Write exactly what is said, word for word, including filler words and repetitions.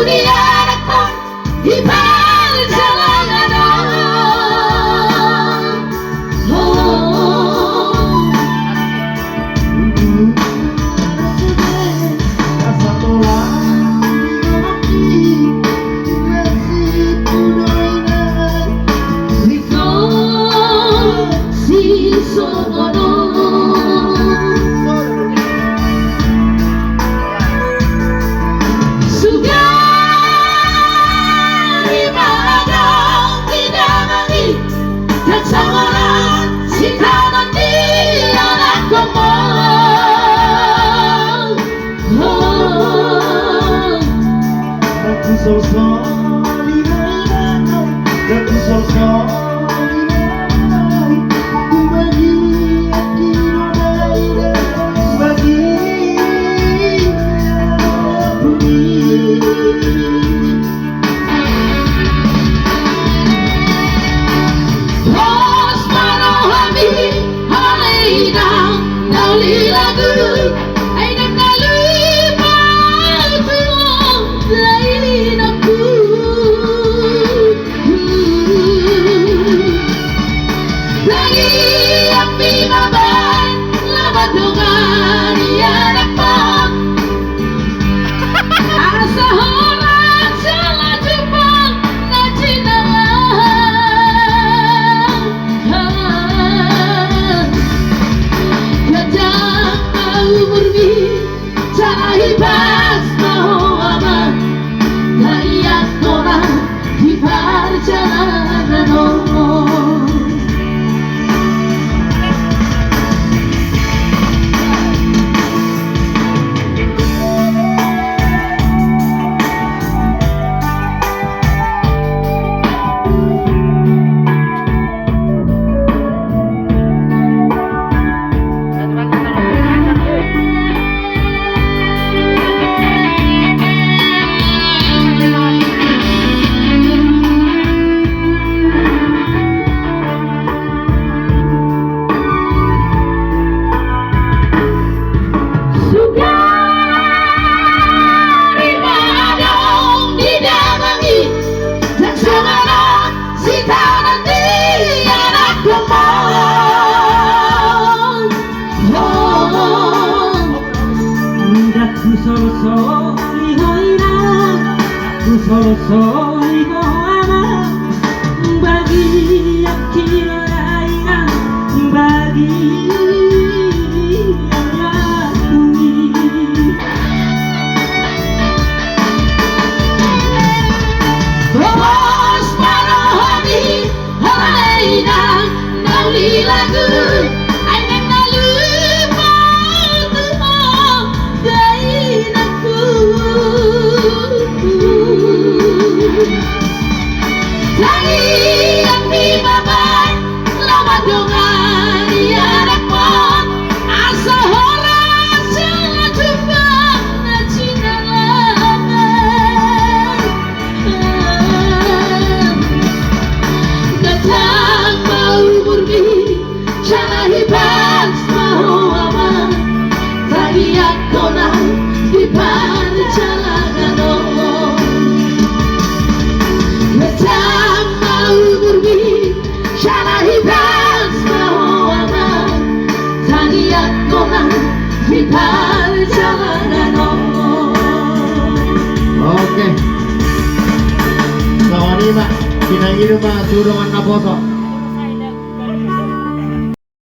Di anakkon, di parjalanan on. Oh. Ingkon sisongon on. Sugari ma adong di damang i, ndang songon on sitaonon di anakkon on. Oh. Ndang husolsoli ma inang, ndang husolsoli ma inang, bagian i do dainang, bagian i. Pos ma rohami, ale inang, na uli lagu, ai ndang na lupa tu ho, dainangku. Tangiangmi ma baen, laho mandongani anakkon. Asa horas jala jumpang na jinalahan. Ganjang ma umurmi, jala hipas ma ho amang, tangiangkon ma di parjalanan on. Sugari ma adong di damang i, ndang songon on sitaonon di anakkon on. Oh. Ndang husolsoli ho inang, ndang husolsoli ho amang, bagian i do dainang, bagian i. Pos ma rohami, ale inang, na uli lagu, ai ndang na lupa tu ho, dainangku. Tangiangmi ma baen, laho mandongani anakkon, asa horas jala jumpang na jinalahan. Ganjang ma umurmi, jala hipas ma ho amang, tangiangkon ma di parjalanan on. Ganjang ma umurmi, jala hipas ma ho amang, tangiangkon ma di parjalanan on. Oke. Songon i ma, pinangido ma tu dongan naposo.